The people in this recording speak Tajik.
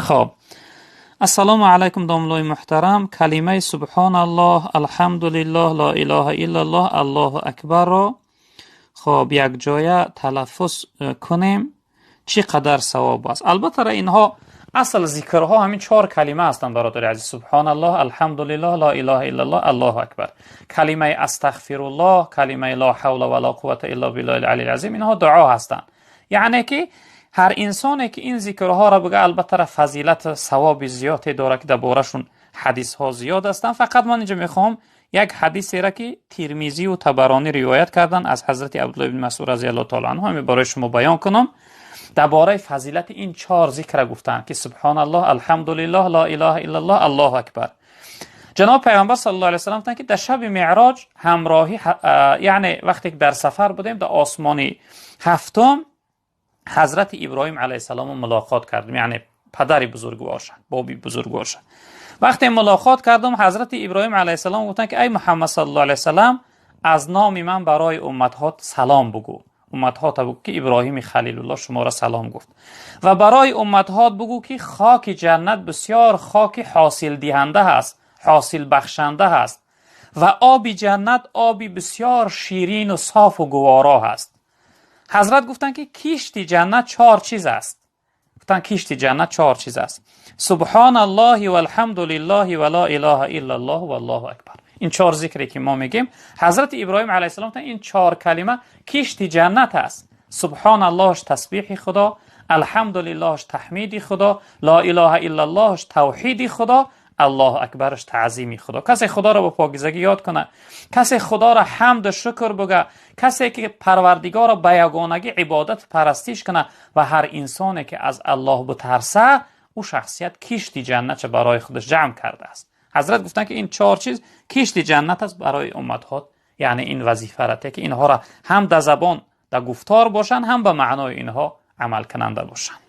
Хоб, ассалому алайкум, домлои муҳтарам. Калимаи субҳоналлоҳ, алҳамдулиллоҳ, ло илоҳа иллаллоҳ, аллоҳу акбарро хоб якҷоя талаффуз кунем, чӣ қадар савоб аст? Албатта, инҳо асл зикрҳо ҳамин чор калима ҳастанд, бародари азиз: субҳоналлоҳ, алҳамдулиллоҳ, ло илоҳа иллаллоҳ, аллоҳу акбар. Калимаи астағфируллоҳ, калимаи ло ҳавла ва ло қуввата илло биллоҳи алии азим, инҳо дуо ҳастанд. Яъне ки ҳар инсоне ки ин зикрҳоро бигӯ, албатта, фазилат, савоби зиёде дорад, ки дар борашон ҳадисҳо зиёд ҳастанд. Фақат ман инҷо мехоҳам як ҳадисеро, ки Тирмизию Табаронӣ ривоят карданд аз ҳазрати Абдулло ибни Масъуд разиаллоҳу таала анҳу, ҳамин барои шумо баён кунам. Дар бораи фазилати ин чор зикра гуфтанд, ки субҳоналлоҳ, алҳамдулиллоҳ, ло илоҳа иллаллоҳ, аллоҳу акбар. Ҷаноб Пайғамбар саллаллоҳу алайҳи васаллам гуфтанд, ки дар шаби меъроҷ ҳамроҳӣ, яъне вақте ки дар сафар будем, дар осмони ҳафтум ҳазрати Иброҳим алайҳиссалому мулоқот кардем, яъне падари бузургворша, боби бузургворша. Вақте мулоқот кардам, ҳазрати Иброҳим алайҳиссалом гуфтанд, ки ай Муҳаммад саллаллоҳу алайҳи васаллам, аз номи ман барои умматҳо салом бугӯ. Умматҳота бугӯ, ки Иброҳими Халилуллоҳ шуморо салом гуфт, ва барои умматҳот бугӯ, ки хоки ҷаннат бисёр хоки ҳосилдиҳанда ҳаст, ҳосилбахшанда ҳаст, ва оби ҷаннат оби бисёр ширину софу гуворо ҳаст. Ҳазрат гуфтанд, ки кишти ҷаннат чор чиз аст. Гуфтанд, кишти ҷаннат чор чиз аст: субҳоналлоҳи валҳамдулиллоҳи ва ло илоҳа иллаллоҳ валлоҳу акбар. Ин чор зикре ки мо мегӯем, ҳазрати Иброҳим алайҳиссалом гуфтанд, ин чор калима кишти ҷаннат аст. Субҳоналлоҳш тасбиҳи Худо, алҳамдулиллоҳш таҳмиди Худо, ло илоҳа иллаллоҳш тавҳиди Худо, аллоҳу акбарш таъзими Худо. Касе Худоро бо покизагӣ ёд кунад, касе Худоро ҳамду шукр буга, касе ки Парвардигорро ба ягонагӣ ибодат парастиш кунад ва ҳар инсоне ки аз Аллоҳ бутарса, ӯ шахсият кишти ҷаннатша барои худаш ҷамъ кардааст. Ҳазрат гуфтанд, ки ин чор чиз кишти ҷаннат аст барои умматҳо. Яъне ин вазифара те, ки инҳоро ҳам дар забон, дар гуфтор бошанд, ҳам ба маънои инҳо амалкунанда бошанд.